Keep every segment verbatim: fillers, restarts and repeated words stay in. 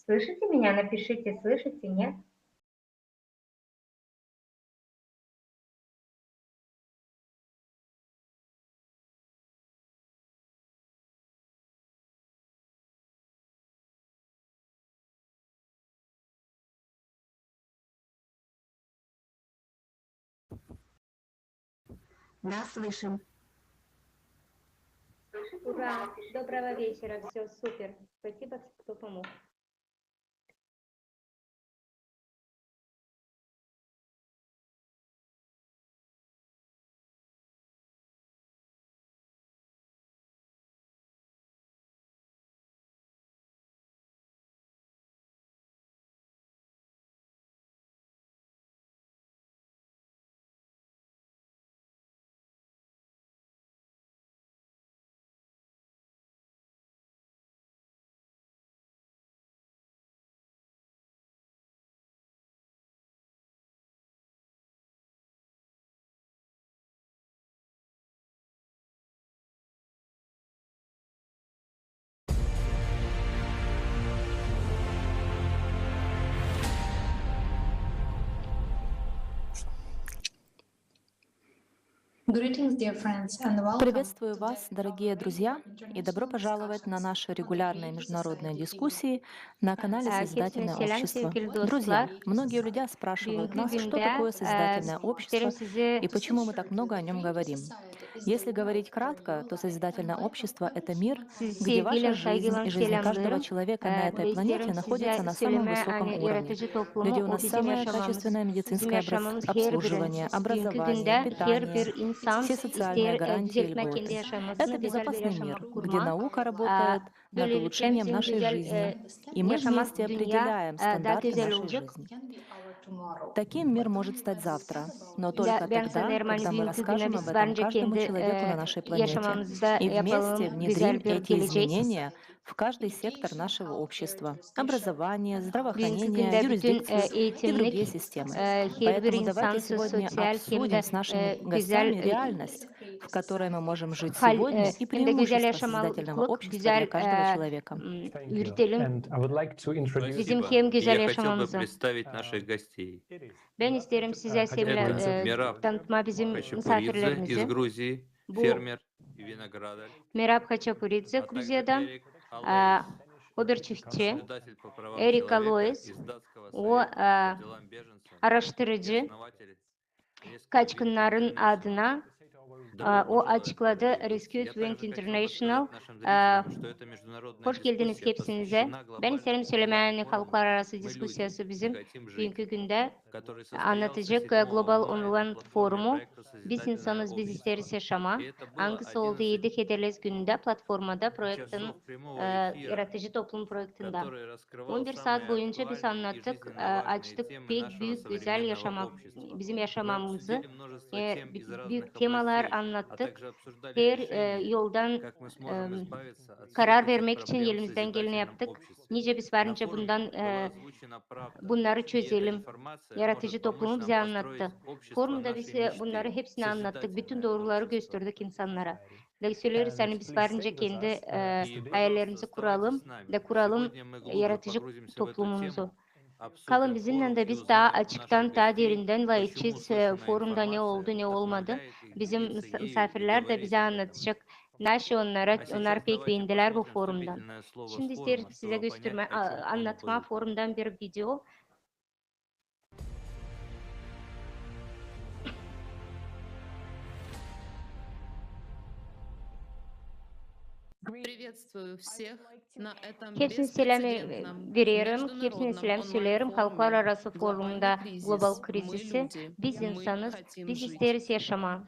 Слышите меня? Напишите, слышите, нет? Да, слышим. Ура! Доброго вечера, всё супер. Спасибо, кто помог. Greetings, dear friends, and welcome. Приветствую вас, дорогие друзья, и добро пожаловать на наши регулярные международные дискуссии на канале Sозидательное общество. Друзья, многие люди спрашивают нас, что такое Sозидательное общество и почему мы так много о нём говорим. Если говорить кратко, то Sозидательное общество — это мир, где ваша жизнь и жизнь каждого человека на этой планете находится на самом высоком уровне, где у нас самое качественное медицинское образ-, обслуживание, образование, питание, все социальные гарантии и льготы. Это безопасный мир, где наука работает над улучшением нашей жизни, и мы вместе определяем стандарты нашей жизни. Таким мир может стать завтра, но только тогда, когда мы расскажем об этом каждому человеку на нашей планете и вместе внедрим эти изменения в каждый сектор нашего общества: образование, здравоохранение, юрисдикцию и другие системы. Поэтому давайте сегодня обсудим с нашими гостями реальность, в которой мы можем жить сегодня, и преимущества Sозидательного общества для каждого человека. Bizim hem gözäl yaşamamızı. Bän isteerim sizä tanıtmaa bizim musaafirlerimizi. Bu Merab Haçapuridze, Gruziyadan, o bir çiftçi, Erik Alois, o araştırıcı, kaçkınnarın adına, o açıkladı Rescue Twenty International. Hoş geldiniz hepsinizä. Bän isteerim sölemää, ani halklararası diskusiyası bizim büünkü gündä annadacek global onlayn forumu "Biz insanız, biz isteeriz yaşamaa", angısı oldu edi hederlez günündä platformada proektin, yaratıcı toplum proektindä. On bir saat boyunca biz annattık, açtık pek büük, gözäl yaşamaa, bizim yaşamamızı, büük temalar annattık. Her yoldan karar vermäk için elimizdän geleni yaptık. Nicä biz varınca bundan, bunnarı çözelim. Yaratıcı toplumu bizä annattı. Forumda biz bunnarı hepsini annattık, bütün dooruları gösterdik insannara. Da söleeriz, ani biz varınca kendi hayallerimizi kuralım da kuralım yaratıcı toplumumuzu. Kalın bizimnän da biz taa açıktan, taa derindän laf edecez forumda ne oldu, ne olmadı. Bizim musaafirlär dä bizä annadacek, naşey onnara, onnar pek beendilär bu forumdan. Şindi isteerim sizä göstermää, annatmaa forumdan bir video. Hepsinä seläm vererim, hepsinä seläm söleerim halklararası forumunda "Global krizisi. Biz insanız, biz isteeriz yaşamaa".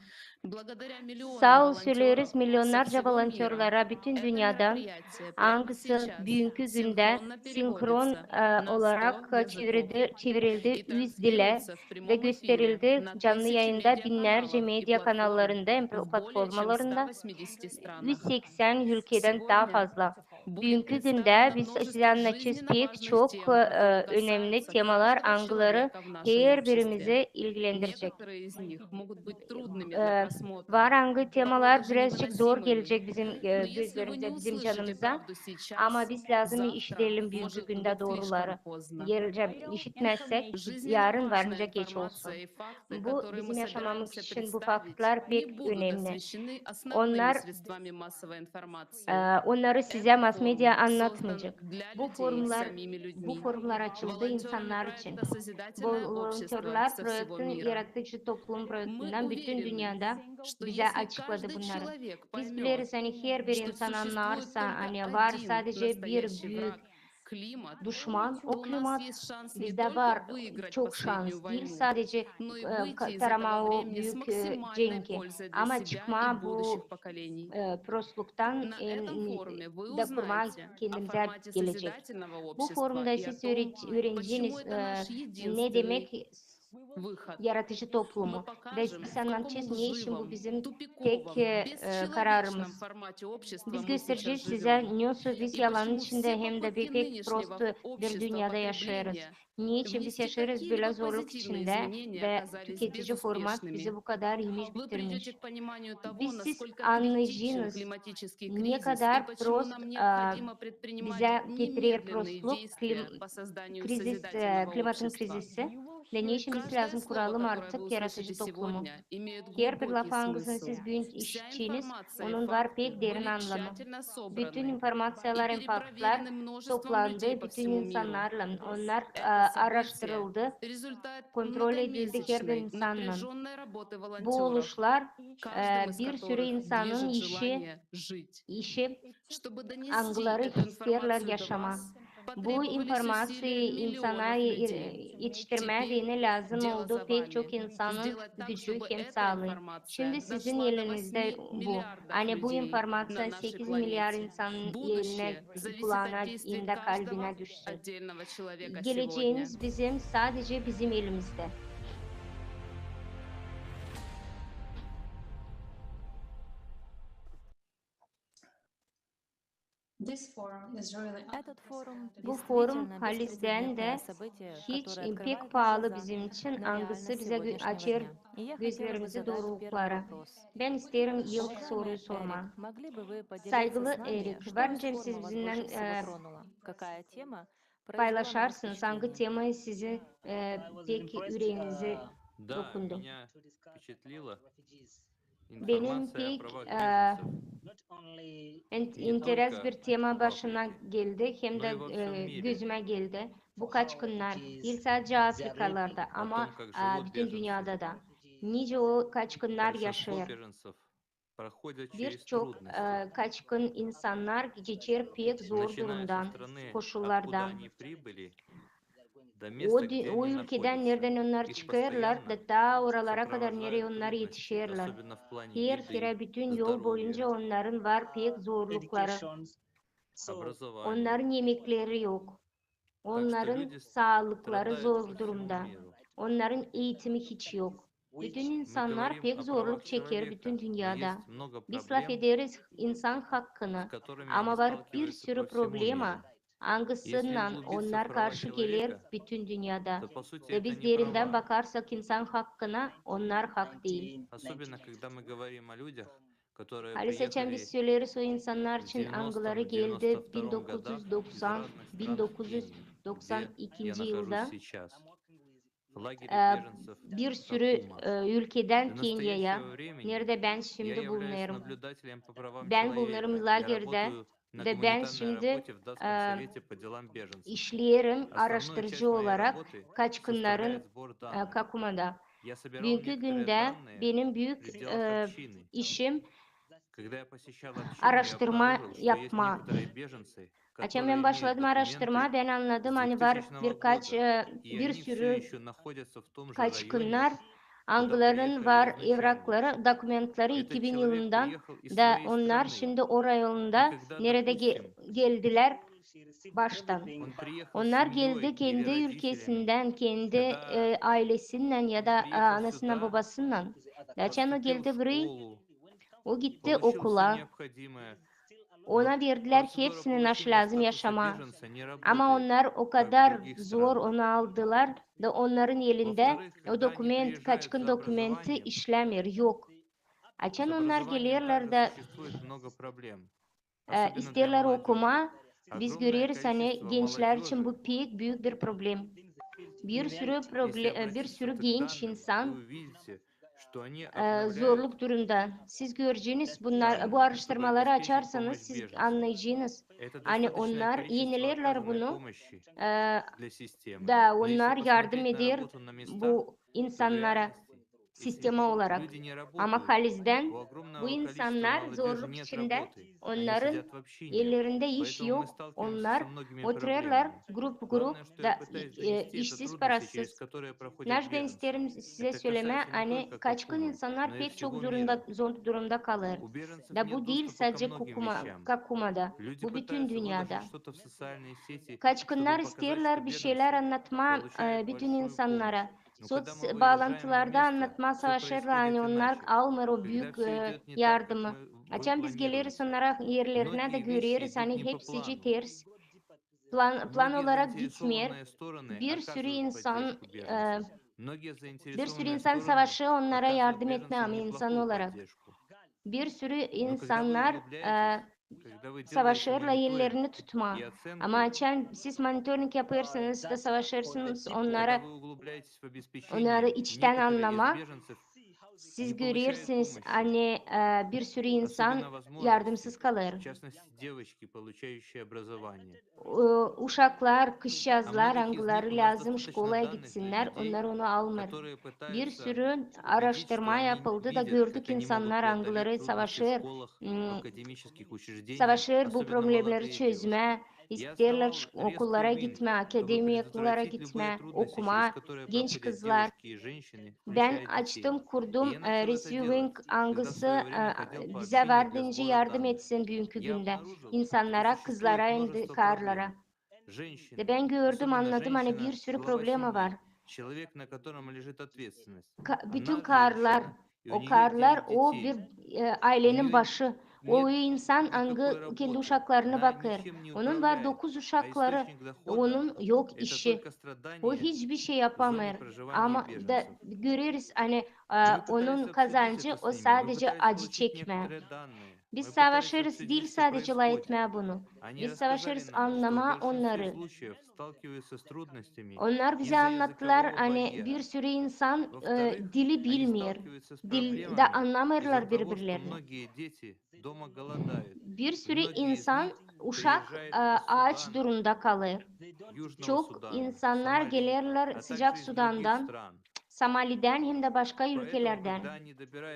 Saa ol söleeriz milyonnarca volontörlara bütün dünyadan, angısı büünkü gündä sinhron olarak çevirildi üz dilä da gösterildi canlı yayında binnärcä media kanallarında hem platformalarında üz seksän ülkedän taa fazla. Büünkü gündä biz sizä annadacez pek çok, e, önemli temalar, angıları herbirimizi ilgilendirecek. E, var angı temalar birazcık zor gelecek bizim, e, gözlerimizä, bizim canımıza, ama biz lääzım işidelim büünkü gündä dooruları. Eer işitmäzsäk, yarın varınca geç olsun. Bu bizim yaşamamız için bu faktlar pek önemli. Onnar, e, onnarı sizä mass-media annatmayacek. Bu forumlar, bu forumlar açıldı insannar için. Bu volontörlär proektin, yaratıcı toplum proektindän bütün dünnedä bizä açıkladı bunnarı. Biz bileriz, ani herbir insan annarsa, ani var sadece bir büük duşman, o klimat. Bizdä var çok şans. Diil sadece, e, ka-, taramaa o büük, e, cenki, ama çıkmaa bu, e, prostluktan, e, da kurmaa kendimizä gelecek. Bu forumda siz üüre-, üüreneceniz, e, ne demek yaratıcı toplumu. Biz annadacez, neçin bu bizim tek, e, kararımız. Biz gösterecez sizä, nesoy biz yalanın içindä hem dä pek prost bir dünnedä yaşêêrız. Neçin biz yaşêêrız bölä zorluk içindä da tüketici format bizi bu kadar imiş bitirmiş. Biz siz annayacınız, ne kadar prost, e, bizä getirer prostluk klim-, krizis, e, klimatın krizisi. Da neçin biz lääzım kuralım artık yaratıcı toplumu. Herbir lafın, angısını siz büün işiteceniz, onun var pek derin anlamı. Bütün informaţiyalar hem faktlar toplandı bütün insannarlan. Onnar, e, aaraştırıldı, kontrol edildi herbir insannan. Bu oluşlar, e, bir sürü insanın işi, işi, angıları isteerlär yaşamaa. Bu informaţiyayı insana e-, etiştirmää deyni lääzım oldu pek çok insanın gücü hem saalıı. Şindi sizin elinizdä bu. Ani bu informaţiya sekiz milliard insanın elinä, kulaana hem dä kalbinä düşsün. Gelecämiz bizim, sadece bizim elimizdä. Bu forum halizdän dä hiç pek paalı bizim için, angısı bizä gö-, açêr gözlerimizi dooruluklara. Bän isteerim ilk soruyu sormaa. Saygılı Erik, var nicä siz bizimnän, e, paylaşarsınız, angı tema sizin, e, pek üreenizi dokundu? Benim pek, e, in-, interes bir tema başıma geldi, hem dä, e, gözümä geldi. Bu kaçkınnar, diil sadece Afrikalarda, ama, e, bütün dünnedä dä. Nicä o kaçkınnar yaşêêr. Bir çok, e, kaçkın insannar geçer pek zor durumdan, koşullardan. O dü-, o ülkedän, neredän onnar çıkêrlar, da taa oralara kadar, nereyi onnar etişerlär. Her kerä bütün yol boyunca onnarın var pek zorlukları. Onnarın emekleri yok. Onnarın saalıkları zor durumda. Onnarın eğitimi hiç yok. Bütün insannar pek zorluk çeker bütün dünnedä. Biz lafederiz insan hakkını, ama var bir sürü problema, angısınnan onnar karşı geler bütün dünnedä. Da biz derindän bakarsak insan hakkına, onnar hak diil. Halis açan biz söleeriz o insannar için, angıları geldi bin dokuz üz doksan, bin dokuz üz doksan ikinci yılda, e, bir sürü, e, ülkedän Kenyaya, neredä bän şindi bulunêrım. Bän bulunêrım lagerdä, da bän şindi, e, işleerim aaraştırıcı olarak kaçkınnarın, e, Kakumada. Büünkü gündä benim büük, e, işim aaraştırma yapmaa. Açan bän başladım aaraştırmaa, bän annadım, ani var birkaç, e, bir sürü kaçkınnar, angıların var evrakları, dokumentleri iki bin yılından, da onnar şindi o rayonunda, neredä ge-, geldilär baştan. Onnar geldi kendi ülkesindän, kendi, e, aylesinnän ya da, e, anasınnan, bobasınnan. Da açan o geldi burayı, o gitti okula. Ona verdilär hepsini, naşı lääzım yaşamaa. Ama onnar o kadar zor onu aldılar, da onnarın elindä o dokument, kaçkın dokumenti işlämeer, yok. Açan onnar gelerlär da, e, isteerlär okumaa, biz göreriz, ani gençlär için bu pek büük bir problem. Bir sürü proble-, e, bir sürü genç insan, e, zorluk durumda. Siz göreceniz, bunnar, bu aaraştırmaları açarsanız, siz annayacenız, ani onnar enilerlär bunu, e, da onnar yardım eder bu insannara sistema olarak. Ama halizdän bu insannar zorluk içindä, onnarın ellerindä iş yok, onnar oturêrlar grup-grup da, e, işsiz, parasız. Naş bän isteerim sizä sölemää, ani kaçkın insannar pek çok zorunda, zor durumda kalêr. Da bu diil sadecä Kakuma, Kakumada, bu bütün dünnedä. Kaçkınnar isteerlär bir şeylär annatmaa, e, bütün insannara. Soţ baalantılarda annatmaa savaşêrlar, ani onnar almêêr o büük, e, yardımı. Açan biz geleriz onnara erlerinä da göreriz, ani hepsicii ters. Plan, plan olarak gitmeer. Bir sürü insan, e, bir sürü insan savaşêr onnara yardım etmää, ama insan olarak. Bir sürü insannar, e, savaşêrlar ellerini tutmaa. Ama açan siz monitoring yapêrsınız da savaşêrsınız onnara, onnarı içtän annamaa, siz görersiniz, ani, e, bir sürü insan yardımsız kalêr. O, uşaklar, kızçaazlar, angıları lääzım şkolaya gitsinnär, onnar onu almêêr. Bir sürü aaraştırma yapıldı da gördük, insannar, angıları savaşêr, m, savaşêr bu problemleri çözmää, isteerlär ş-, okullara gitmää, akademiyalara gitmää, okumaa, genç kızlar. Bän açtım, kurdum, e, Rescue Wing, angısı, e, bizä var deyni yardım etsin büünkü gündä insannara, kızlara hem dä karılara. Da bän gördüm, annadım, ani bir sürü problema var. Ka-, bütün karılar, o karılar, o bir, e, aylenin başı. O insan, angı kendi uşaklarını bakêr. Onun var dokuz uşakları, onun yok işi. O hiçbir şey yapamêêr. Ama da göreriz, ani, e, onun kazancı, o sadecä acı çekmää. Biz savaşêrız diil sadecä lafetmää bunu. Biz savaşêrız annamaa onnarı. Onnar bizä annattılar, ani bir sürü insan, e, dili bilmeer, dil da annamêêrlar biri-birlerini. Bir sürü insan, uşak, e, aaç durumda kalêr. Çok insannar gelerlär Sıcak Sudandan, Somalidän hem dä başka ülkelerdän.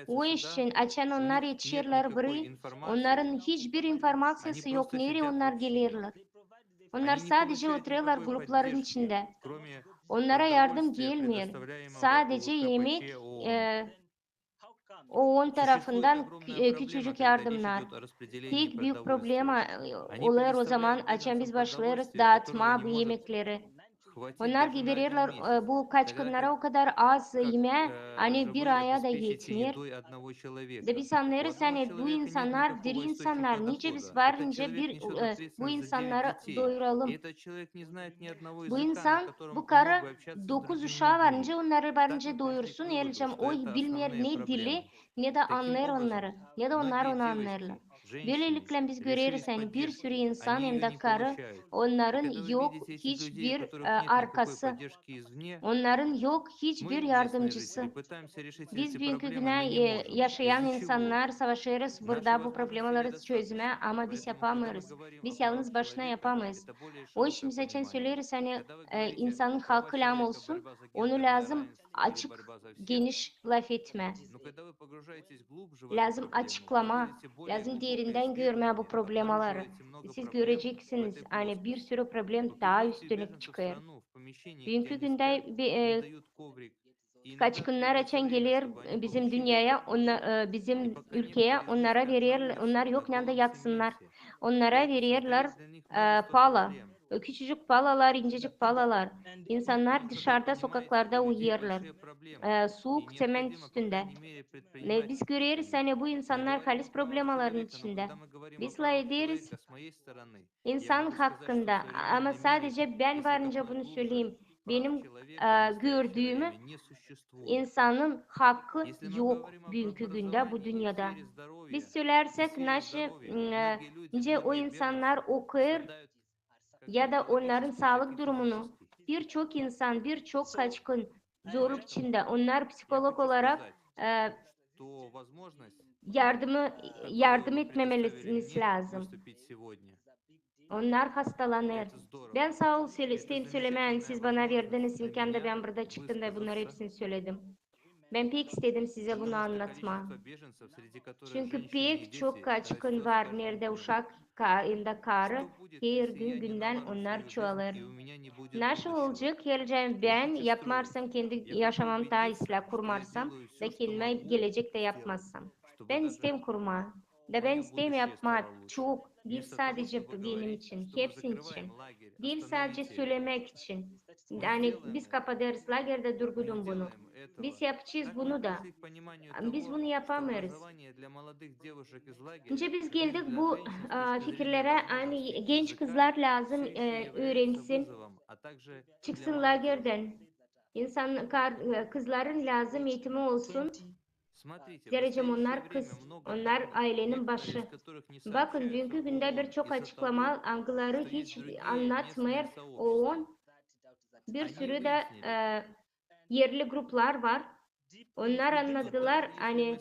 O için, açan onnar etişerlär burayı, onnarın hiçbir informaţiyası yok, nereyi onnar gelerlär. Onnar sadecä oturêrlar grupların içindä. Onnara yardım gelmeer. Sadecä imek, e, OON tarafından kü-, e, küçücük yardımnar. Pek büük problema, e, olêr o zaman, açan biz başlêêrız daatmaa bu imekleri. Onnar ki-, vererlär, e, bu kaçkınnara o kadar az imää, ani bir aya da etmeer. Da biz annêêrız, ani bu insannar diri insannar, nicä biz varınca bir, e, bu insannarı doyuralım. Bu insan, bu karı dokuz uşaa varınca, onnarı varınca doyursun, elcem o bilmeer ne dili, ne dä annêêr onnarı, ne dä onnar onu annêêrlar. Bölelikle biz göreriz, ani bir sürü insan hem dä karı, onnarın yok hiçbir, e, arkası, onnarın yok hiçbir yardımcısı. Biz büünkü günä, e, yaşayan insannar savaşêrız burada bu problemaları çözmää, ama biz yapamêêrız. Biz yalnız başına yapamêêrız. O için biz açan söleeriz, ani, e, insanın hakkı lääzım olsun, onu lääzım açık, geniş lafetmää. Lääzım açıklamaa, lääzım derindän görmää bu problemaları. Siz göreceksiniz, ani bir sürü problem taa üstünä çıkêr. Büünkü gündä bi-, e, kaçkınnar açan geler, e, bizim dünneyä, onna-, e, bizim ülkeyä, onnara verer, onnar yok neyä da yatsınnar. Onnara vererlär, e, pala. Küçücük palalar, incecik palalar. İnsannar dışarda, sokaklarda uyuyêrlar. E, suuk ţement üstündä. E, biz göreriz, ani bu insannar halis problemaların içindä. Biz lafederiz insan hakkında, ama sadece bän varınca bunu söleyim. Benim, e, gördüümü, insanın hakkı yok büünkü gündä bu dünnedä. Biz sölärsek, naşı, m, e, nicä o insannar okuyêr ya da onnarın saalık durumunu, bir çok insan, bir çok kaçkın zorluk içindä. Onnar psiholog olarak, e, yardımı, yardım etmemiz lääzım. Onnar hastalanêr. Bän saa ol söle-, isteerim sölemää, ani siz bana verdiniz imkan da bän burada çıktım da bunnarı hepsini söledim. Bän pek istedim sizä bunu annatmaa. Çünkü pek çok kaçkın var, neredä uşak, ka-, hem dä karı, her gün gündän onnar çoyalêr. Naşı olacek, gelecääm bän yapmarsam, kendi yaşamamı taa islää kurmarsam da kendimä gelecek tä yapmarsam. Bän isteerim kurmaa. Da bän isteerim yapmaa çok, diil sadece benim için, hepsinin için. Diil sadece sölemäk için. Ani biz kapadêrız lagerdä, durgudun bunu. Biz yapacez bunu da. Biz bunu yapamêêrız. Nicä biz geldik bu, a, fikirlerä, ani genç kızlar lääzım, e, üürensin, çıksın lagerdän. İnsan, kar-, e, kızların lääzım eğitimi olsun. Zerä onnar kız, onnar aylenin başı. Bakın, büünkü gündä bir çok açıklama, angıları hiç annatmêêr OON, bir sürü dä, e, erli gruplar var. Onnar annadılar, ani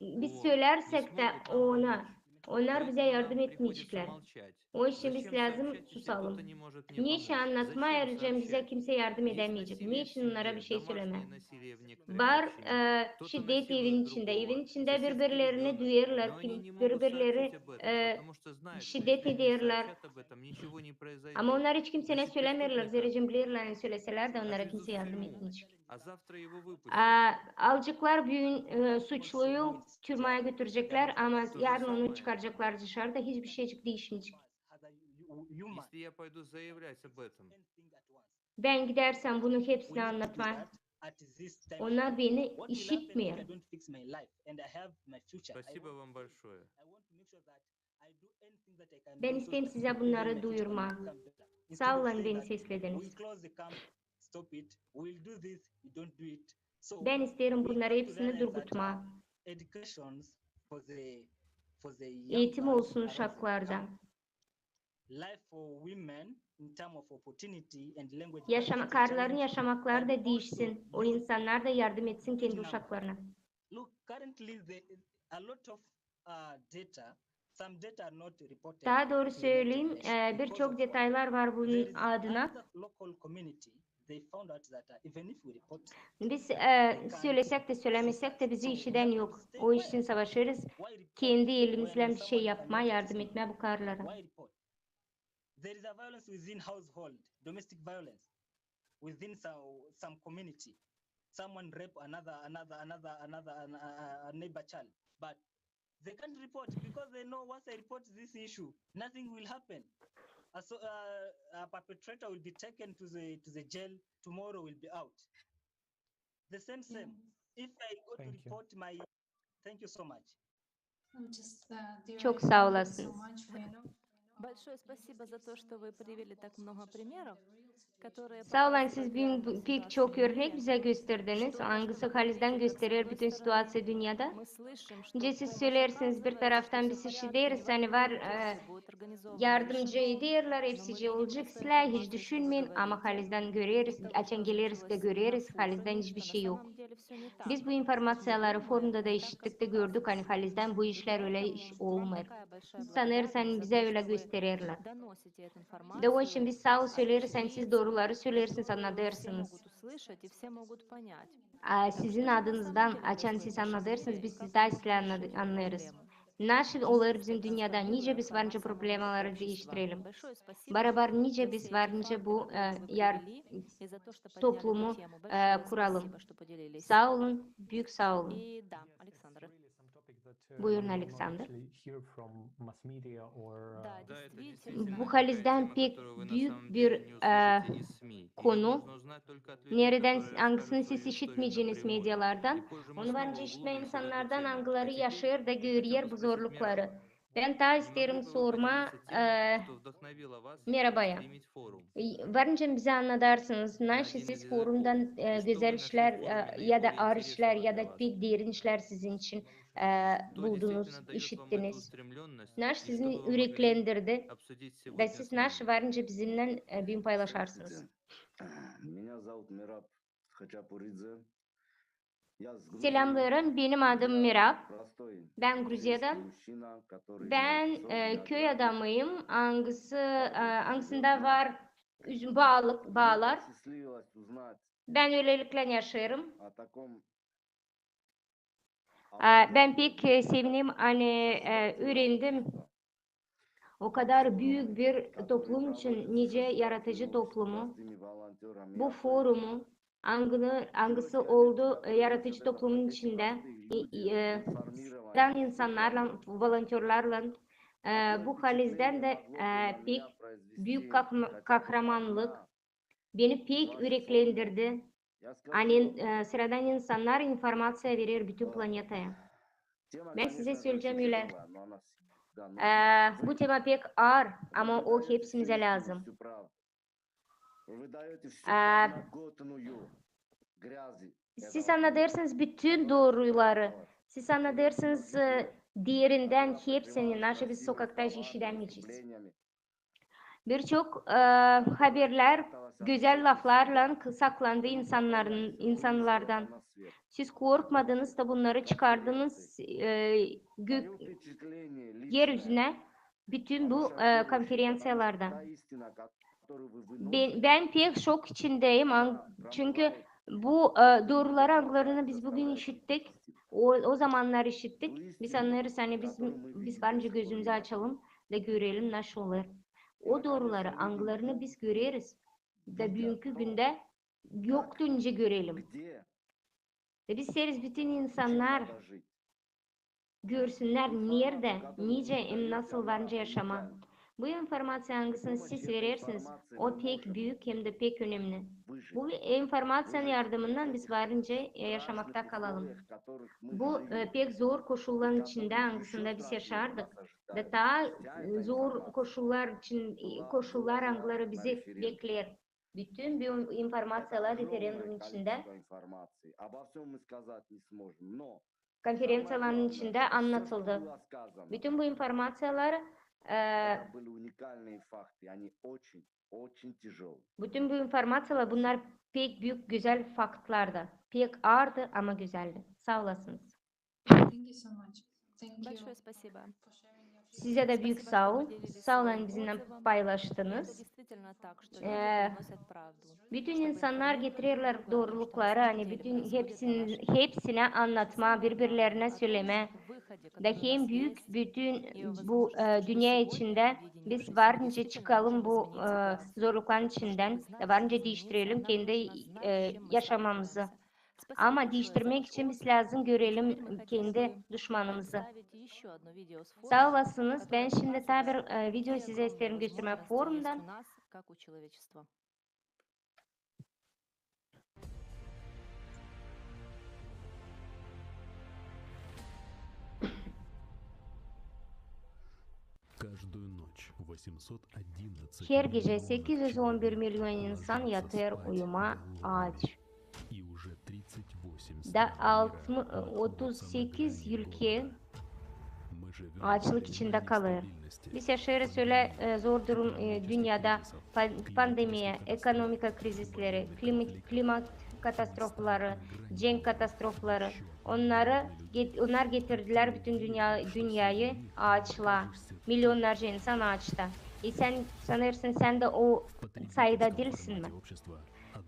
biz sölärsek tä OONa, onnar bizä yardım etmeyeceklär. O için biz lääzım susalım. Neçin annatmaa, eer bizä kimsey yardım edämeyecek? Neçin onnara bişey sölemää? Var, e, şiddet evin içindä. Evin içindä biri-birlerini düüyerlär, kim-, biri-birleri, e, şiddet ederlär. Ama onnar hiç kimseyä sölämeerlär, zerä bilerlär, ani söleselär dä onnara kimsey yardım etmeyecek. A, alaceklar büün, e, suçluyu türmaya götüreceklär, ama yarın onu çıkaraceklar dışarıda, hiçbir şeycik diişmeyecek. Bän gidärsem bunu hepsini annatmaa, onnar beni işitmeer. Bän isteerim sizä bunnarı duyurmaa. Saa olun, ani beni seslediniz. Bän isteerim bunnarı hepsini durgutmaa. Eğitim olsun uşaklarda. Yaşama-, karıların yaşamakları da diişsin. O insannar da yardım etsin kendi uşaklarına. Taa dooru söleyim, e, bir çok detaylar var bunun adına. Biz, e, sölesäk tä, sölämesäk tä, bizi işidän yok. O için savaşêrız kendi elimizlän bir şey yapmaa, yardım etmää bu karılara. There is a violence within household, domestic violence within some, some community. Someone rape another, another, another, another, a, a, a neighbor child. But they can't report because they know once I report this issue, nothing will happen. A, so, uh, a perpetrator will be taken to the, to the jail, tomorrow will be out. The same, same. If I go to report my Thank you so much. Çok saa olasınız. Saa olun, siz büün pek çok örnek bizä gösterdiniz, angısı halizdän gösterer bütün situaţiya dünnedä. Nicä siz söleersiniz, bir taraftan biz işideriz, ani var, e, yardımcı ederlär, hepsicii olacek islää, hiç düşünmeyin, ama halizdän göreriz, açan geleriz dä göreriz, halizdän hiçbir şey yok. Biz bu informaţiyaları forumda da işittik dä gördük, ani halizdän bu işlär ölä iş olmêêr. Biz sanêrız, ani bizä ölä göstererlär. Da o için biz saa ol söleeriz, ani siz dooruları söleersiniz, annadêrsınız. A, sizin adınızdan, açan siz annadêrsınız, biz taa islää annad-, annêêrız. Naşı olêr bizim dünnedä, nicä biz varınca problemaları diiştirelim. Barabar nicä biz varınca bu, e, yar-, toplumu, e, kuralım. Saa olun, büük saa olun. Buyurun, Aleksandr. Bu halizdän pek büük bir e, konu. Neredän, angısını siz işitmeyceniz medialardan. Onu var nicä işitmää insannardan, angıları yaşêêr da görüyer bu zorlukları. Bän taa isteerim sormaa, e, merabaya. E, var nicä bizä annadarsınız, naşı siz forumdan e, gözäl işlär e, ya da aar işlär ya da pek derin işlär sizin için e, buldunuz, işittiniz? Naşı sizi üreklendirdi? Da siz naşı var nicä bizimnän e, büün paylaşarsınız? Selämleerim, benim adım Merab. Bän Gruziyadan. Bän e, köy adamıyım, angısı, e, angısında var üzüm, baalık, baalar. Bän öleliklerin yaşêêrım. E, bän pek e, sevinerim, ani e, üürendim o kadar büük bir toplum için, nicä yaradıcı toplumu, bu forumu, angını, angısı oldu e, yaradıcı toplumun içindä, e, e, sıradan insannarlan, volontörlarlan, e, bu halizdän dä e, pek büük kah-, kahramanlık, beni pek üreklendirdi. Ani e, sıradan insannar informaţiya verer bütün planetaya. Bän sizä söleyecäm ölä. E, bu tema pek aar, ama o hepsimizä lääzım. E, siz annadêrsınız bütün dooruları. Siz annadêrsınız e, derindän hepsini, naşı biz sokakta işidämeyecez. Bir çok e, haberlär gözäl laflarlan k-, saklandı insannarın, insannardan. Siz korkmadınız da bunnarı çıkardınız e, gök, er üzünä bütün bu e, konferenţiyalarda. Bän, bän pek şok içindeyim, an-, çünkü bu e, dooruları, angılarını biz büün işittik, o, o zamannar işittik. Biz annêêrız, ani biz, biz var nicä gözümüzü açalım da görelim, naşı olêr. O dooruları, angılarını biz göreriz da büünkü gündä yoktu nicä görelim. Da biz isteeriz bütün insannar görsünnär, neredä, nicä hem nasıl var nicä yaşamaa. Bu informaţiya, angısını siz verersiniz, o pek büük hem dä pek önemli. Bu informaţiyanın yardımından biz var nicä e, yaşamakta kalalım. Bu e, pek zor koşulların içindä, angısında biz yaşardık, da taa zor koşullar için, koşullar, angıları bizi bekleer. Bütün bu informaţiyalar referendumun içindä, konferenţiyaların içindä annadıldı. Bütün bu informaţiyalar, e, bütün bu informaţiyalar, bunnar pek büük, gözäl faktlardı. Pek aardı, ama gözäldi. Saa olasınız. Sizä dä büük saa ol. Saa olun, bizimnän paylaştınız. E, bütün insannar getirerlär doorulukları, ani bütün hepsin-, hepsinä annatmaa, biri-birlerinä sölemää. Da hem büük bütün bu e, dünnä içindä biz var nicä çıkalım bu e, zorlukların içindän, da var nicä diiştirelim kendi e, yaşamamızı. Ama diiştirmäk için biz lääzım görelim kendi duşmanımızı. Saa olasınız. Bän şindi taa bir e, video sizä isteerim göstermää forumdan. Her gecä sekiz üz on bir million insan yatêr uyumaa aaç. Da altmı-, otuz sekiz ülke aaçlık içindä kalêr. Biz yaşêêrız ölä e, zor durum e, dünnedä. Pa-, pandemiya, ekonomika krizisleri, klima-, klimat katastrofaları, cenk katastrofaları. Onnarı get-, onnar getirdilär bütün dünnä-, dünneyi aaçlaa. Millionnarca insan aaçta. E sän sanêrsın, sän dä o sayıda diilsin mi?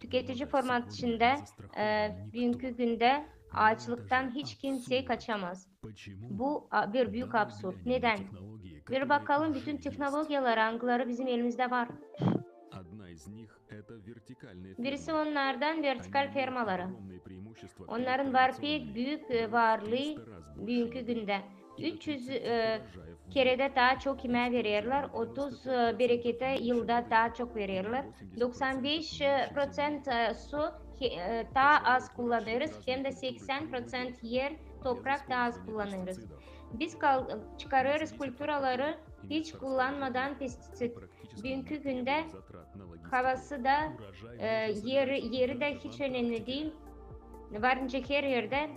Tüketici format içindä e, büünkü gündä aaçlıktan hiç kimsey kaçamaz. Bu a, bir büük absurd. Nedän? Bir bakalım bütün tehnologiyalara, angıları bizim elimizdä var. Birisi onnardan vertikal fermaları. Onnarın var pek büük e, varlıı büünkü gündä. üç üz, e, keredä taa çok imää vererlär, otuz, e, bereketi yılda taa çok vererlär. Doksan beş, e, proţent, e, su, e, taa az kullanêrız, hem dä seksän proţent er, toprak taa az kullanêrız. Biz kal-, çıkarêrız kulturaları hiç kullanmadan pestiţit. Büünkü gündä havası da, e, eri, eri dä hiç önemli diil. Var nicä her erdä,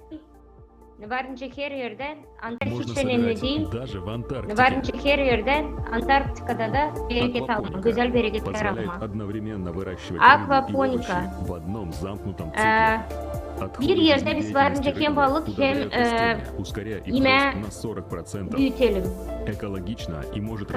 var nicä her erdä, Antarktika hiç önemli diil. Var nicä her erdä, Antarktikada da bereket almaa, gözäl bereketlär almaa. Akvaponika. E, bir erdä biz var nicä hem balık, hem, e, imää büüdelim.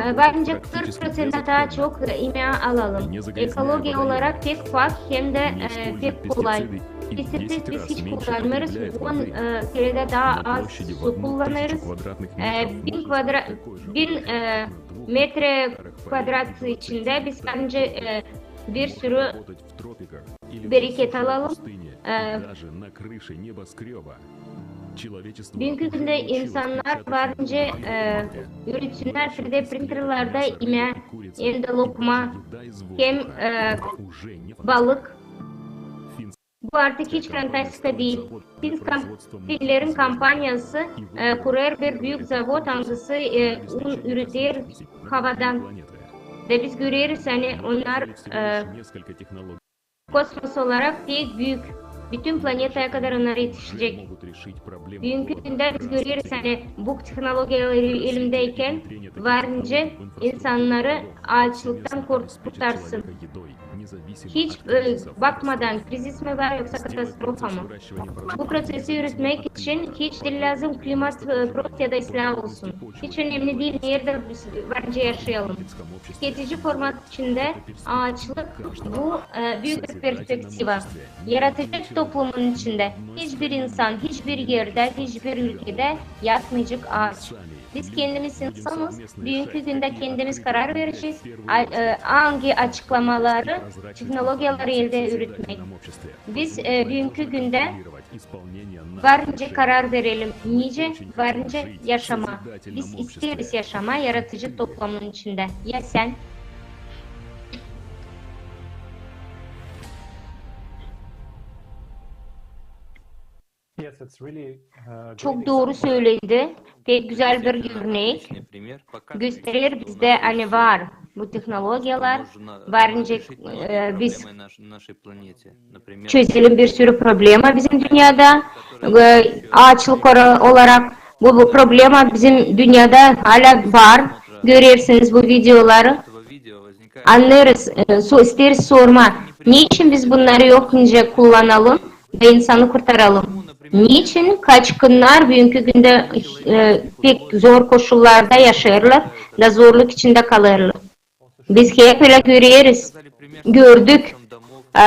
E, var nicä kırk proţentä taa çok, e, imää alalım. Ekologiya olarak pek pak hem dä, e, pek kolay. Pestiţit biz hiç kullanmêêrız, on, e, keredä taa az su kullanêrız. E, bin kvadra-, bin, e, metre kvadrat içindä biz var nicä, e, bir sürü bereket alalım. E, büünkü gündä insannar var nicä, e, ürütsünnär tri D printerlarda imää, hem dä lokma, hem, e, balık. Bu artık hiç fantastika diil. Fin kam-, finnerin kompaniyası, e, kurêr bir büük zavod, angısı, e, un üreder havadan. Da biz göreriz, ani onnar, e, kosmos olarak pek büük. Bütün planetaya kadar onnar etişecek. Büünkü gündä biz göreriz, ani bu tehnologiyalar el-, elindäykän var nicä insannarı aaçlıktan kurt-, kurtarsın. Hiç, e, bakmadan, krizis mi var, yoksa katastrofa mı. Bu proţesi üüretmäk için hiç diil lääzım klimat, e, prost ya da islää olsun. Hiç önemli diil, neredä biz var nicä yaşayalım. Tüketici format içindä aaçlık bu, e, büük bir perspektiva. Yaratıcı toplumun içindä hiçbir insan, hiçbir erdä, hiçbir ülkedä yatmayacek aaç. Biz kendimiz insanız, büünkü gündä kendimiz karar verecez, a-, e, angı açıklamaları, tehnologiyaları eldä üüretmäk. Biz, e, büünkü gündä var nicä karar verelim, nicä var nicä yaşamaa. Biz isteeriz yaşamaa yaratıcı toplumun içindä. Ya sän? Çok dooru sölendi. Pek gözäl bir örnek. Gösterer bizdä, ani var bu tehnologiyalar, var nicä, e, biz çözelim bir sürü problema bizim dünnedä, e, aaçlık ora-, olarak. Bu, bu problema bizim dünnedä hala var. Görersiniz bu videoları. Annêêrız, e, so-, isteeriz sormaa, neçin biz bunnarı yok nicä kullanalım da insanı kurtaralım? Neçin kaçkınnar büünkü gündä, e, pek zor koşullarda yaşêêrlar da zorluk içindä kalêrlar? Biz hep ölä göreriz, gördük. E,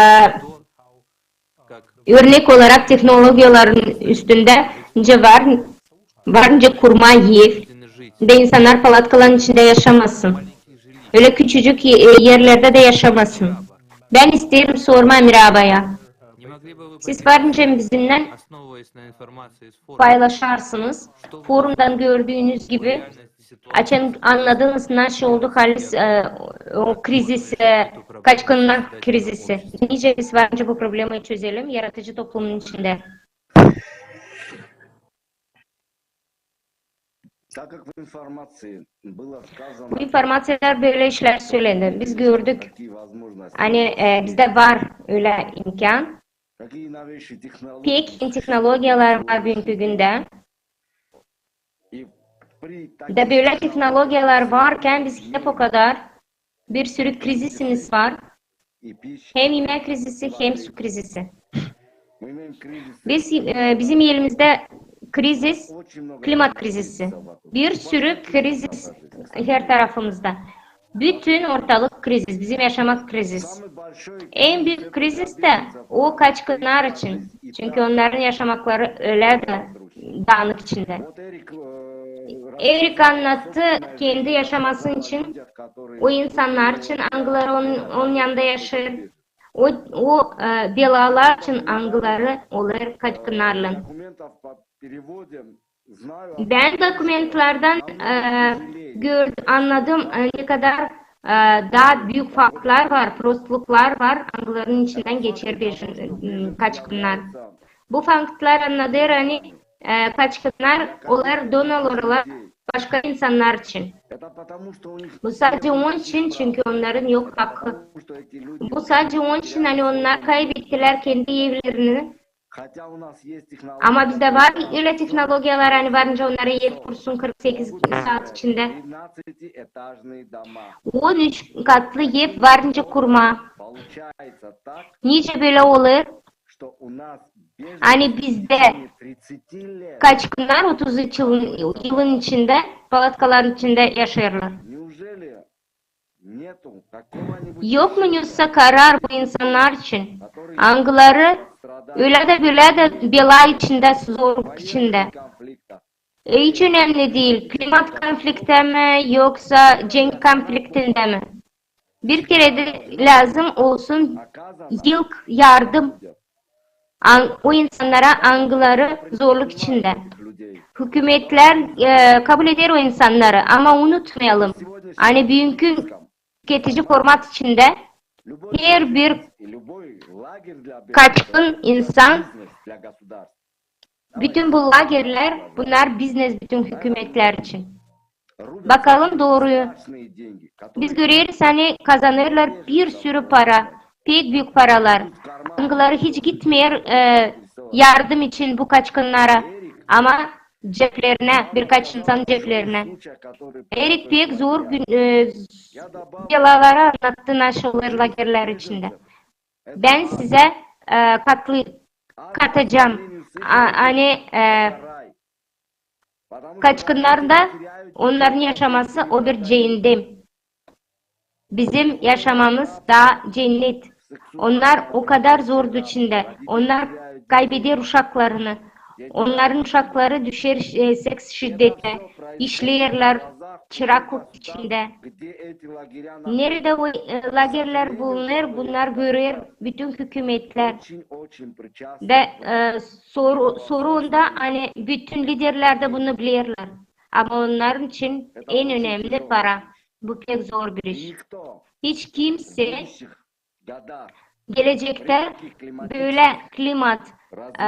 örnek olarak tehnologiyaların üstündä nicä var, var nicä kurmaa ev, da insannar palatkaların içindä yaşamasın. Ölä küçücük e-, erlerdä dä yaşamasın. Bän isteerim sormaa Mirabaya. Siz var nicä bizimnän paylaşarsınız. Forumdan gördüünüz gibi, açan annadınız, nasıl oldu halis, e, o krizis, e, kaçkınnar krizisi. Nicä biz var nicä bu problemayı çözelim yaratıcı toplumun içindä. Bu informaţiyalar bölä işlär sölendi. Biz gördük, ani, e, bizdä var ölä imkan. Pek eni tehnologiyalar var büünkü gündä. Da bölä tehnologiyalar varkan biz hep o kadar bir sürü krizisimiz var. Hem imää krizisi, hem su krizisi. Biz, e, bizim elimizdä krizis, klimat krizisi. Bir sürü krizis her tarafımızda. Bütün ortalık krizis, bizim yaşamak krizis. En büük krizis dä o kaçkınnar için. Çünkü onnarın yaşamakları ölä dä daanık içindä. Erik annattı kendi yaşaması için, o insannar için, angıları onun, onun yanında yaşêêr. O, o, e, belalar için, angıları olêr kaçkınnarlan. Bän dokumentlerdän, e, gördüm, annadım, e, ne kadar, e, taa büük faktlar var, prostluklar var, angılarının içindän geçer beji-, m, kaçkınnar. Bu faktlar annadêr, ani, e, kaçkınnar, olar donor olêrlar başka insannar için. Bu sadecä onun için, çünkü onnarın yok hakkı. Bu sadecä onun için, ani onnar kaybettilär kendi evlerini. Ama bizdä var ölä tehnologiyalar, ani varınca onnara ev kursun kırk sekiz saat içindä. On üç katlı ev varınca kurmaa. Nicä bölä olêr, ani bizdä kaçkınnar otuz üç yılın, yılın içindä palatkaların içindä yaşêêrlar. Yok mu nesä karar bu insannar için, angıları ölä dä, bölä dä bela içindä, zorluk içindä? E, hiç önemli diil, klimat konfliktä mi, yoksa cenk konfliktindä mi. Bir keredä lääzım olsun ilk yardım an-, o insannara, angıları zorluk içindä. Hükümetlär, e, kabul eder o insannarı, ama unutmayalım, ani büünkü tüketici format içindä herbir kaçkın insan, bütün bu lagerlär, bunnar biznes bütün hükümetlär için. Bakalım dooruyu. Biz göreriz, ani kazanêrlar bir sürü para, pek büük paralar. Angıları hiç gitmeer, e, yardım için bu kaçkınnara, ama ceplerinä, birkaç insan ceplerinä. Erik pek zor gün, e, belaları annattı, nasıl olêr lagerlär içindä. Bän sizä, e, katlı-, katacam, a-, ani, e, kaçkınnarda onnarın yaşaması o bir ceendem. Bizim yaşamamız taa cennet. Onnar o kadar zordu içindä. Onnar kaybeder uşaklarını. Onnarın uşakları düşer, e, seks şiddetä, işleerlär çıraklık içindä. Neredä o, e, lagerlär bulunêr, bunnar görer bütün hükümetlär. Da, e, soru, soru onda, ani bütün liderlär dä bunu bilerlär. Ama onnarın için en önemli para. Bu pek zor bir iş. Hiç kimsä gelecektä bölä klimat, e,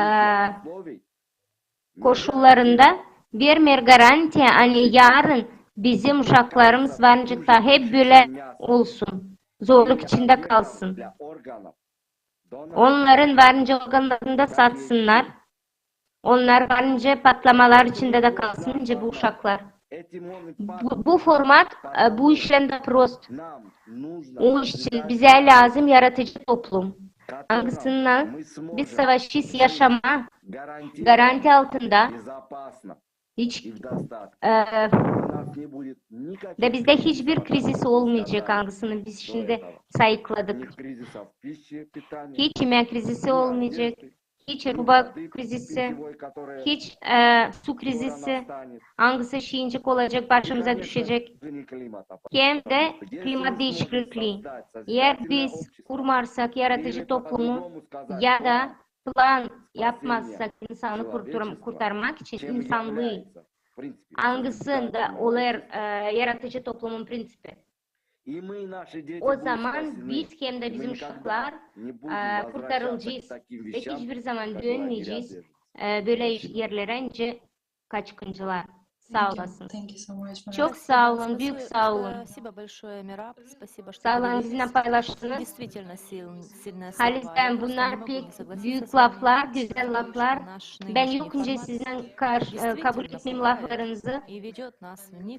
koşullarında vermeer garantiya, ani yarın bizim uşaklarımız varınca taa hep bölä olsun, zorluk içindä kalsın. Onnarın varınca organlarını da satsınnar. Onnar varınca patlamalar içindä dä kalsın, nicä bu uşaklar. Bu, bu format, e, bu işlär dä prost. Onun için bizä lääzım yaratıcı toplum, angısında biz savaşêrız yaşamaa garantiya altında. Hiç, e, da bizdä hiçbir krizis olmayacek, angısını biz şindi sayıkladık. Hiç imäk krizisi olmayacek, hiç ruba krizisi, hiç, e, su krizisi, angısı şiincik olacek, başımıza düşecek. Hem dä klimat diişikliklii. Eer biz kurmarsak yaratıcı toplumu ya da plan yapmazsak insanı kurtar-, kurtarmak için, insanlıı, angısında olêr, e, yaratıcı toplumun prinţipi, o zaman biz hem dä bizim uşaklar, e, kurtarılacez. Hiçbir zaman dönmeyecez, e, bölä iş-, erlerä, nicä kaçkıncılar. Saa olasınız. Çok saa olun, büük saa olun. Saa olun, bizimnän paylaştınız. Halizdän bunnar pek büük laflar, gözäl laflar. Bän yok nicä sizinnän karşı, e, kabul etmeerim laflarınızı.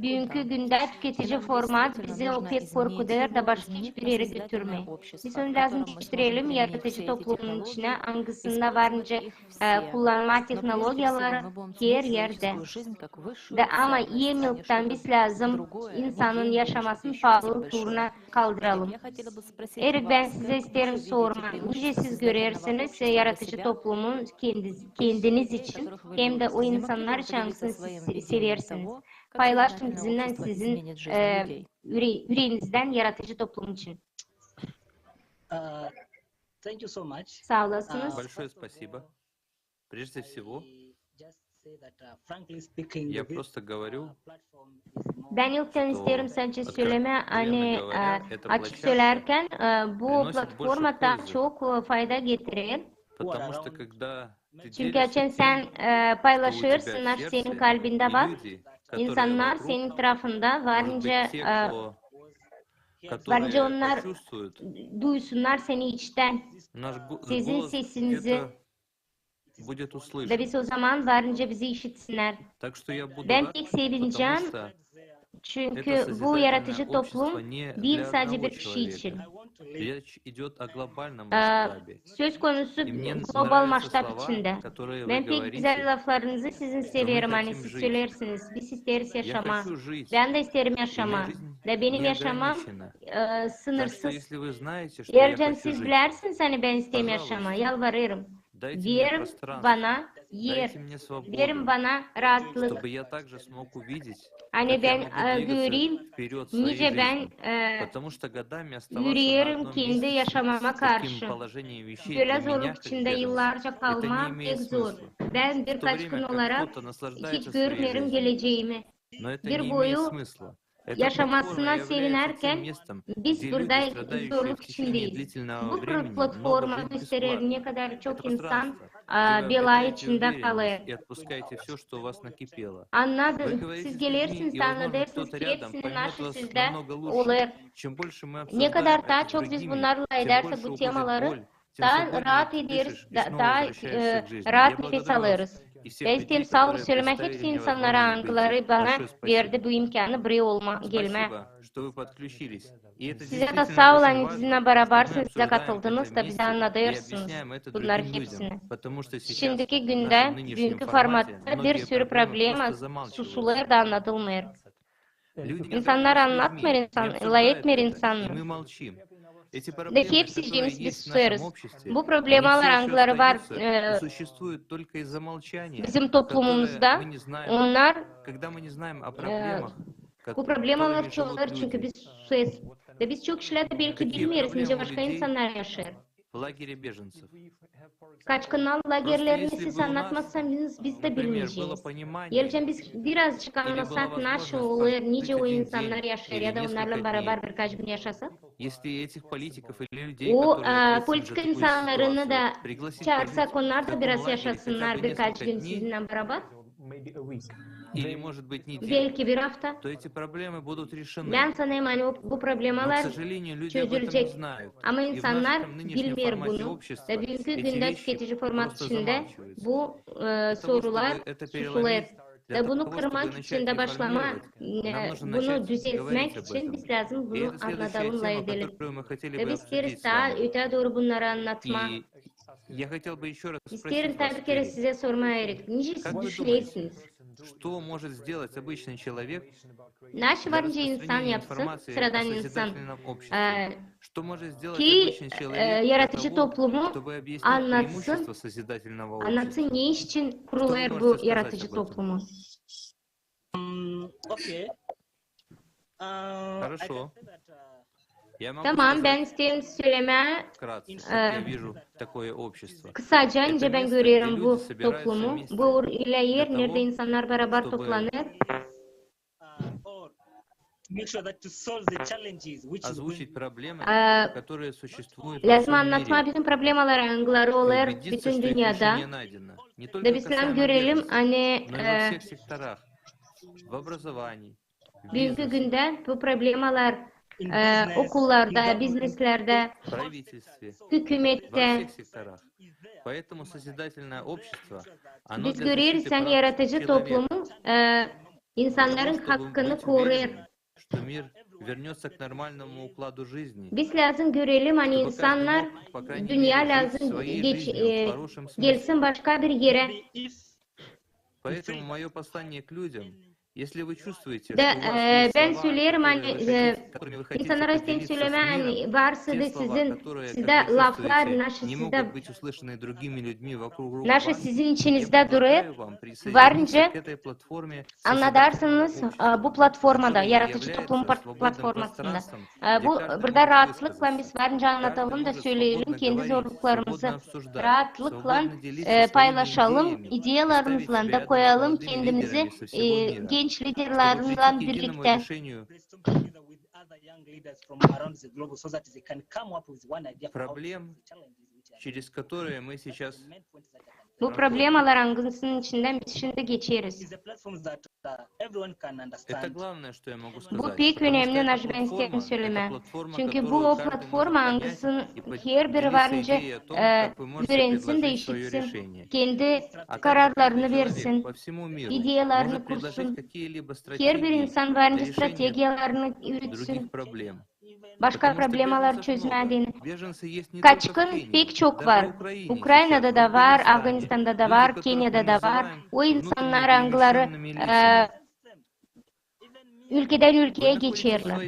Büünkü gündä tüketici format bizi o pek korkudêr da başka hiçbir erä götürmeer. Biz onu lääzım diiştirelim yaratıcı toplumun içinä, angısında var nicä, e, kullanmaa tehnologiyaları her erdä. Da ama en ilktän biz lääzım insanın yaşamasını paalılık uuruna kaldıralım. Erik, bän sizä isteerim sormaa, nicä siz görersiniz, e, yaratıcı toplumun kendiz-, kendiniz için hem dä o insannar için, angısını siz se-, seversiniz? Paylaşın bizimnän sizin, e, üre-, üreenizdän yaratıcı toplum için. Saa olasınız. Большое спасибо. Прежде всего, Я просто говорю, Bän ilktän isteerim sadecä sölemää, ani açık sölärkän, bu platforma taa çok fayda getirer. Çünkü açan sän paylaşêrsın, naşey senin kalbindä var, insannar senin etrafında var nicä, var nicä onnar duysunnar seni içtän, sizin sesinizi. Da biz o zaman var nicä bizi işitsinnär. Bän pek sevinecäm, çünkü bu yaratıcı toplum diil sadecä bir kişi için. Söz konusu global maştab içindä. Bän pek gözäl laflarınızı sizin severim, ani siz söleersiniz: biz isteeriz yaşamaa. Bän dä isteerim yaşamaa. Da benim yaşamam sınırsız. Eer siz bilersiniz, ani bän isteerim yaşamaa, yalvarêrım, verin bana er, verin bana raatlık, ani bän göreyim, nicä bän yürüyerim kendi yaşamama karşı. Bölä zorluk içindä yıllarca kalmaa pek zor. Bän birkaç gün olarak hiç görmeerim gelecämi. Bir boyu yaşamasına sevinärkän, biz burada zorluk içindeyiz. Bu platforma gösterer, ne kadar çok insan bela içindä kalêr. Annadın, siz gelersiniz, annadêrsınız hepsini, naşey sizdä olêr. Ne kadar taa çok biz bunnarlan edärsek bu temaları, taa raat ederiz, taa raat nefes alêrız. Bän isteerim saa ol sölemää hepsi insannara, angıları bana verdi bu imkanı buraya olmaa, gelmää. Sizä dä saa ol, ani bizimnän barabarsınız, bizä katıldınız da bizä annadêrsınız bunnarı hepsini. Şindiki gündä, büünkü formatta bir sürü problema susulêr da annadılmêêr. İnsannar annatmêêr, insan, lafetmeer insannar. Da hepsicimiz biz susêrız. Bu problemalar, angıları var bizim toplumumuzda, onnar, bu problemalar çoğalêr, çünkü biz susêrız. Da biz çok işlär dä belki bilmeeriz, nicä başka insannar yaşêêr. Kaçkınnar lagerlerini siz annatmazsanız, biz dä bilmeyecez. Eer biz birazcık annasak, naşey olêr, nicä o insannar yaşêêr, ya da onnarlan barabar birkaç gün yaşasak. O politika insannarını da çaarsak, onnar da biraz yaşasınnar birkaç gün sizinnän barabar. Belki bir afta. Bän sanêrım, ani bu problemalar çözülecek. Ama insannar bilmeer bunu. Da büünkü gündä tüketici format içindä bu sorular susulêr. Da bunu kırmak için da başlamaa, bunu düzeltmäk için biz lääzım bunu annadalım, lafedelim. Da biz isteeriz taa ötää dooru bunnarı annatmaa. İsteerim taa bir kerä sizä sormaa, Erik, nicä siz düşünersiniz? Naşey var nicä insan yapsın, sıradan insan, ki yaratıcı toplumu annatsın, annatsın, ne için kurulêr bu yaratıcı toplumu. Tamam, bän isteerim sölemää kısaca, nicä bän görerim bu toplumu. Bu ölä er, neredä insannar barabar toplanêr. Lääzım annatmaa bütün problemaları, angıları olêr bütün dünnedä. Da biz lääzım görelim, ani büünkü gündä bu problemalar okullarda, bizneslerdä, hükümettä. Biz göreriz, ani yaratıcı toplumu insannarın hakkını korêr. Biz lääzım görelim, ani insannar, dünnä lääzım gelsin başka bir erä. Da, e, bän söleerim, ani, e, insannar isteerim sölemää, ani varsa da sizin, sizdä laflar, naşı sizdä, naşı sizin içinizdä durêr, varınca annadarsınız, e, bu platformada, yaratıcı toplum plat-, platformasında. E, bu, burada raatlıklan biz varınca annatalım da söleyelim kendi zorluklarımızı. Raatlıklan, e, paylaşalım ideyalarımızlan da koyalım kendimizi, e, genç liderlerlän birliktä. Bu problemalar, angısının içindän biz şindi geçeriz. Bu pek önemli, naşı bän isteerim sölemää. Çünkü bu o platforma, angısın herbiri varınca, e, üürensin da işitsin, kendi kararlarını versin, ideyalarını kursun. Herbir insan varınca strategiyalarını üüretsin. Başka problemalar çözmää deyni. Kaçkın pek çok var. Ukraynada da var, Afganistanda da var, Keniyada da var. O insannar, angıları, e, ülkedän ülkeyä geçerlär.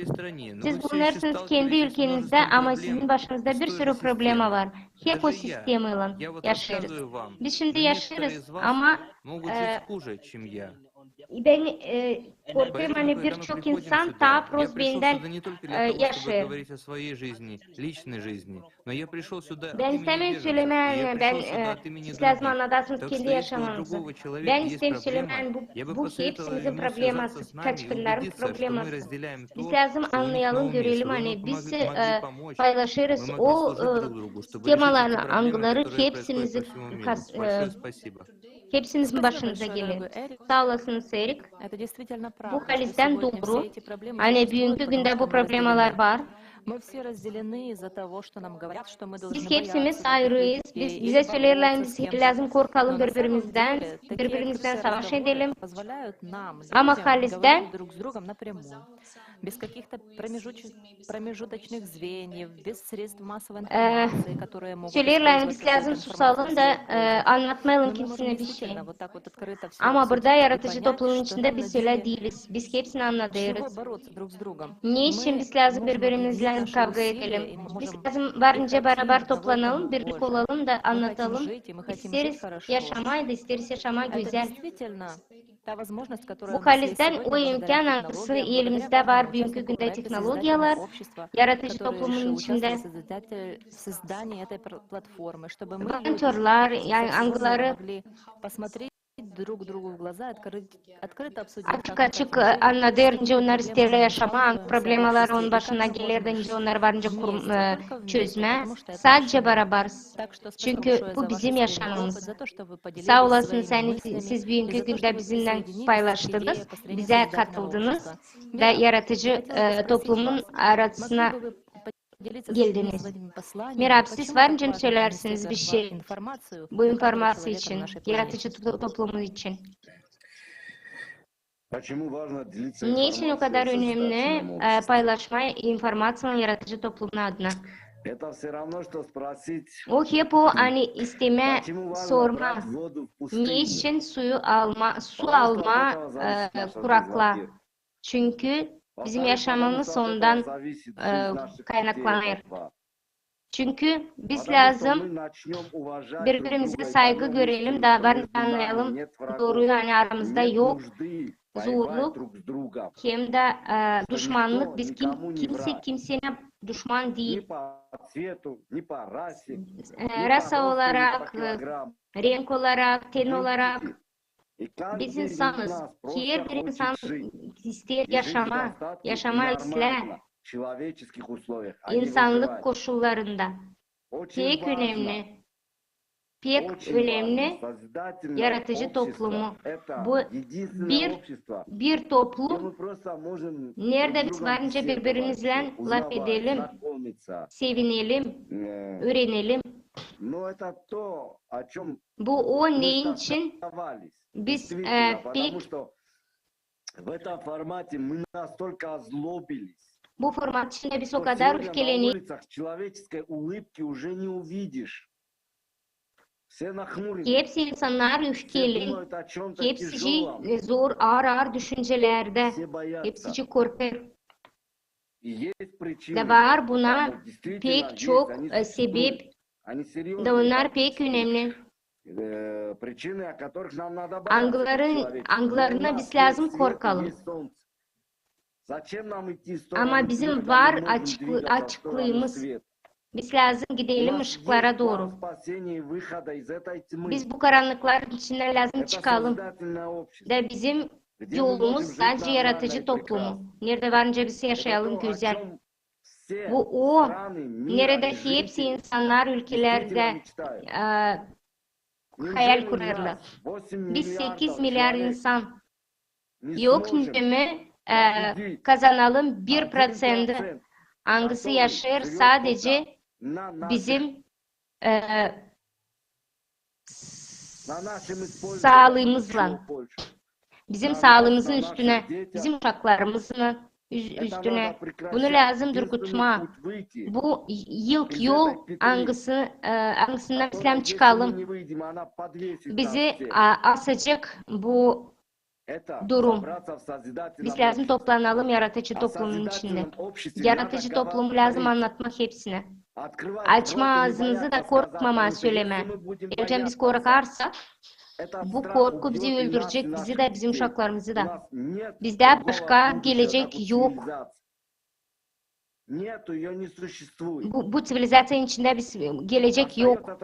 Siz bulunêrsınız kendi ülkenizdä, ama sizin başınızda bir sürü problema var. Hep o sistemaylan yaşêêrız. Biz şindi yaşêêrız, ama, e, bän, e, korkêrım, ani bir çok insan taa prost bendän, e, yaşêêr. Bän istämeerim sölemää, ani bän, e, siz lääzım annadasınız kendi yaşamanızı. Bän isteerim sölemää, ani bu, bu hepsimizin probleması, kaçkınnarın probleması. Biz lääzım annayalım, görelim, ani biz, e, paylaşêrız o, e, temalarını, angıları hepsimizi kas-, e, hepsinizin başınıza geler. Saa olasınız, Erik. Bu halizdän dooru, ani büünkü gündä bu problemalar var. Biz hepsimiz ayırıyız. Biz, bizä söleerlär, biz lääzım korkalım biri-birimizdän, biri-birimizdän savaş edelim. Ama halizdän söleerlär, ani biz lääzım susalım da, e, annatmayalım kimseyä bişey. Ama burada yaratıcı toplumun içindä biz ölä diiliz. Biz hepsini annadêrız. Neçin biz lääzım biri-birimizlän kavga edelim? Biz lääzım var nicä barabar toplanalım, birlik olalım da annatalım. İsteeriz yaşamaa da isteeriz yaşamaa gözäl. Bu halizdän o imkan, angısı elimizdä var büünkü gündä tehnologiyalar, yaratıcı toplumun içindä volontörlar, angıları açık-açık, e, annadêr, nicä onnar isteerlär yaşamaa, problemalar onun başına geler da nicä onnar var nicä çözmää. Sadecä barabar. Çünkü bu bizim yaşamamız. Saa olasınız, ani siz büünkü gündä bizimnän paylaştınız, bizä katıldınız da yaratıcı, e, toplumun arasına geldiniz. Merab, siz var nicä söleersiniz bişey bu informaţiya için, yaratıcı to-, toplumu için? Neçin o kadar önemli, e, paylaşmaa informaţiyanı yaratıcı toplumun adına? O hep o, ani istemää sormaa, neçin suyu almaa, su almaa, e, kuraklıa? Çünkü bizim yaşamamız ondan, e, kaynaklanêr. Çünkü biz lääzım biri-birimizä saygı görelim da var annayalım dooruyu, ani aramızda yok zorluk hem dä, e, duşmannık. Biz kim-, kimsey kimseylän duşman diil. E, rasa olarak, e, renk olarak, ten olarak. Biz insanız. Herbir insan isteer yaşamaa, yaşamaa islää insannık koşullarında. Pek önemli, pek önemli yaratıcı toplumu. Bu bir, bir toplum, neredä biz var nicä biri-birimizlän lafedelim, sevinelim, üürenelim. Bu o, ne için biz, e, pek bu format içindä biz o kadar öfkelenirik. Hepsi insannar üfkeli. Hepsicii zor, aar-aar düşüncelerdä. Hepsicii korkêr. Da var buna pek çok, e, sebep. Da onnar pek önemli. Angıları, angılarına biz lääzım korkalım. Ama bizim var açıklı-, açıklığımız. Biz lääzım gidelim ışıklara dooru. Biz bu karannıkların içindän lääzım çıkalım. Da bizim yolumuz sadecä yaratıcı toplumu. Neredä varınca biz yaşayalım gözäl. Bu o, neredä hepsi insannar ülkelerdä, e, hayal kurêrlar. Biz sekiz milliard insan. Yok nicä mi, e, kazanalım bir proţenti, angısı yaşêêr sadecä bizim, e, saalıımızlan. Bizim saalıımızın üstünä, bizim uşaklarımızın üz-, üstünä. Bunu lääzım durgutmaa. Bu ilk yol, angısı, e, angısından biz lääzım çıkalım. Bizi, a, asacek bu durum. Biz lääzım toplanalım yaratıcı toplumun içindä. Yaratıcı toplumu lääzım annatmaa hepsinä. Açmaa aazımızı da korkmamaa sölemää. Eer biz korkarsak, bu korku bizi öldürecek, bizi dä, bizim uşaklarımızı da. Bizdä başka gelecek yok. Bu, bu ţivilizaţiyanın içindä biz, gelecek yok.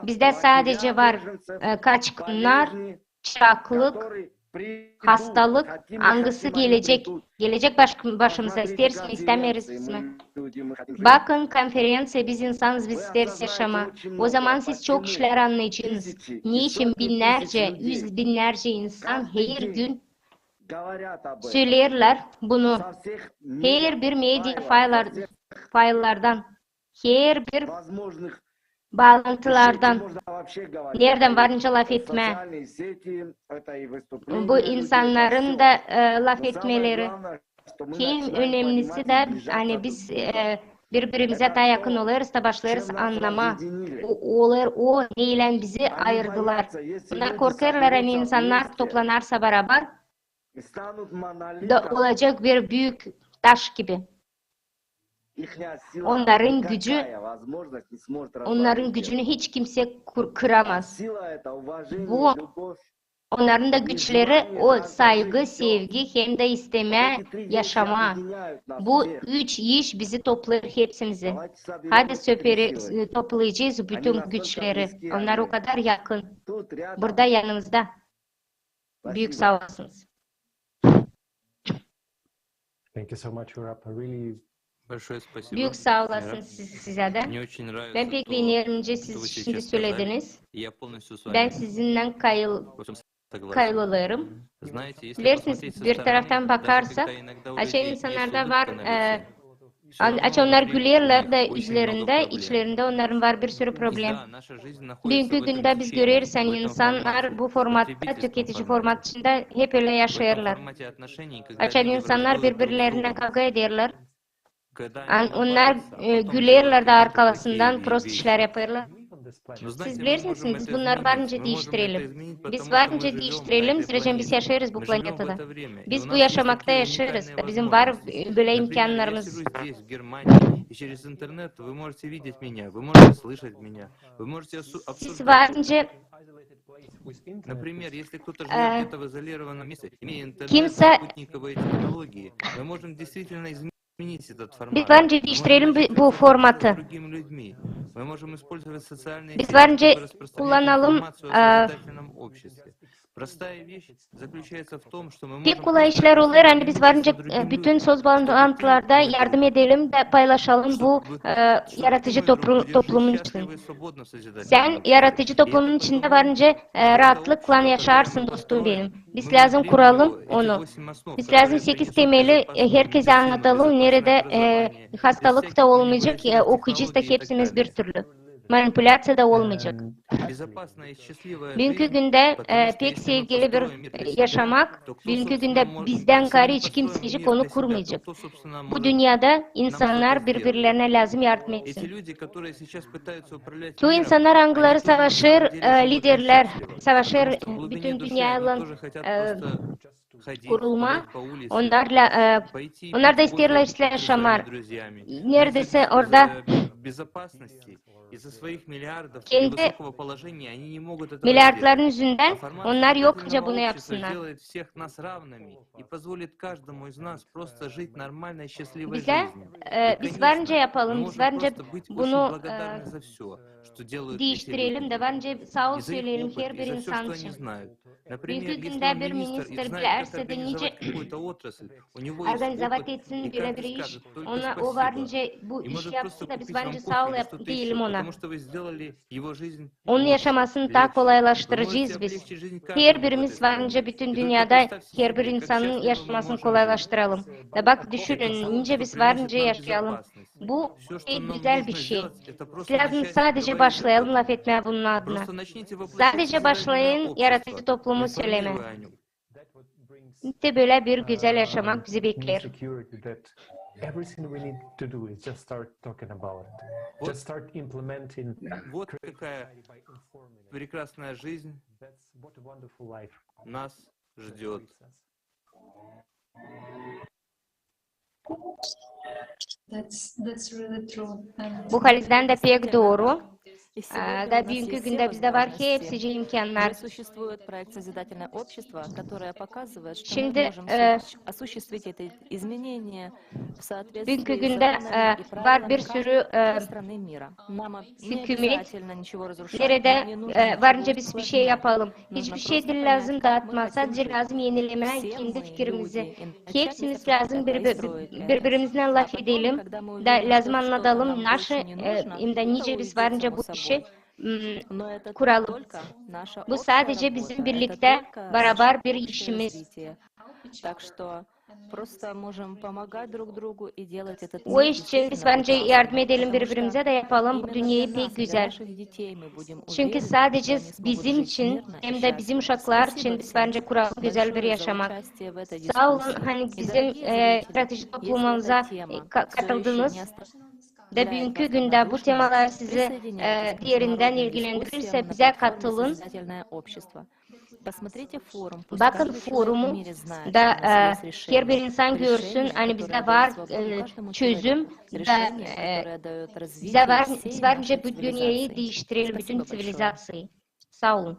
Bizdä sadecä var, e, kaçkınnar, çıraklık, hastalık, angısı gelecek. Gelecek baş-, başımıza, isteeriz mi, istämeeriz mi? Bakın, konferenţiya, biz insanız, biz isteeriz yaşamaa. O zaman siz çok işlär annayacenız. Neçin binnärcä, üz binnärcä insan her gün söleerlär bunu. Her bir media faylar-, faylardan, her bir baalantılardan, neredän var nicä lafetmää. Bu insannarın da, e, lafetmeleri. Hem önemlisi dä, ani biz, e, biri-birimizä taa yakın olêrız da başlêêrız annamaa. O, olêr o, neylän bizi ayırdılar. Bunnar korkêrlar, ani insannar toplanarsa barabar, da olacek bir büük taş gibi. Onnarın gücü, onnarın gücünü hiç kimsä kır-, kıramaz. Bu, onnarın da güçleri o saygı, sevgi hem dä istemää yaşamaa. Bu üç iş bizi toplêêr hepsimizi. Hadi söperi-, toplayacez bütün güçleri. Onnar o kadar yakın. Burada, yanımızda. Büük saa olasınız. Thank you so much, Urap. I really Büük saa olasın siz, sizä dä. Bän pek beenerim nicä siz şindi sölediniz. Bän sizinnän kayıl-, kayılêrım. Bilersiniz, bir taraftan bakarsak, açan insannarda var, e, an-, açan onnar gülerlär dä üzlerindä, içlerindä onnarın var bir sürü problem. Büünkü gündä biz göreriz, ani insannar bu formatta, tüketici format içindä hep ölä yaşêêrlar. Açan insannar biri-birlerinä kavga ederlär, an-, onnar, e, gülerlär dä arkalarından, prost işlär yapêrlar. Siz bilersiniz, biz bunnarı var nicä diiştirelim. Biz var nicä diiştirelim, zerä biz yaşêêrız bu planetada. Biz bu yaşamakta yaşêêrız. Bizim var, e, bölä imkannarımız. Siz var nicä, e, kimsä Biz var nicä diiştirelim bu, bu formatı. Biz var nicä kullanalım, e, pek kolay işlär olêr, ani biz var nicä, e, bütün söz baalantılarda yardım edelim dä paylaşalım bu, e, yaratıcı toplu-, toplumun için. Sän yaratıcı toplumun içindä var nicä, e, raatlıklan yaşarsın, dostum benim. Biz lääzım kuralım onu. Biz lääzım sekiz temeli, e, herkezä annadalım, neredä, e, hastalık ta olmayacek, e, okuyacez ta hepsimiz bir türlü. Manipuläţiya da olmayacek. Büünkü gündä, e, pek sevgili bir, e, yaşamak, büünkü gündä bizdän kaarä hiç kimsecik onu kurmayacek. Bu dünnedä insannar biri-birlerinä lääzım yardım etsin. Te o insannar, angıları savaşêr, e, liderlär, savaşêr bütün dünnäylan, e, kurulma, onnar da, e, onnar da isteerlär, isteerlär yaşamaa neredäsä orada. Kendi milliardların üzündän onnar yok nicä bunu yapsınnar. Bizä, e, biz var nicä yapalım, biz var nicä bunu, e, diiştirelim da var nicä saa ol söleyelim herbir insan için. Büünkü gündä bir ministr bilä, nicä organizovat etsin bölä bir iş, ona, o var nicä bu işi yapsın da biz var nicä saa ol deyelim ona. Onun yaşamasını taa kolaylaştıracez biz. Herbirimiz var nicä bütün dünnedä herbir insanın yaşamasını kolaylaştıralım. Da bak, düşünün, nicä biz var nicä yaşayalım. Bu pek gözäl bir şey. Siz lääzım sadecä başlayalım lafetmää bunun adına. Sadecä başlayın yaradıcı toplumu sölemää. Te bölä bir gözäl yaşamak bizi bekleer. Bu halizdän dä pek dooru. Da büünkü gündä bizdä var hepsicii imkannar. Şindi, e, büünkü gündä, e, var bir sürü, e, hükümet, neredä, e, var nicä biz bir şey yapalım. Hiçbir şey diil lääzım daatmaa, sadecä lääzım enilemää kendi fikirimizi. Hepsimiz lääzım bir, bir, bir-birimiznän lafedelim da lääzım annadalım, naşı, e, hem dä nicä biz var nicä bu işi, m, kuralım. Bu sadecä bizim birliktä, barabar bir işimiz. O iş için biz var nicä yardım edelim bir-birimizä da yapalım bu dünneyi pek gözäl. Çünkü sadecä bizim için hem dä bizim uşaklar için biz var nicä kuralım gözäl bir yaşamak. Saa olun, hani bizim, e, yaradıcı toplumumuza, e, ka-, katıldınız. Da büünkü gündä bu temalar sizi, e, derindän ilgilendirirse, bizä katılın. Bakın forumu da, e, herbir insan görsün, ani bizdä var, e, çözüm da, e, bizdä var, biz var nicä bu dünneyi diiştirelim, bütün ţivilizaţiyayı. Saa olun.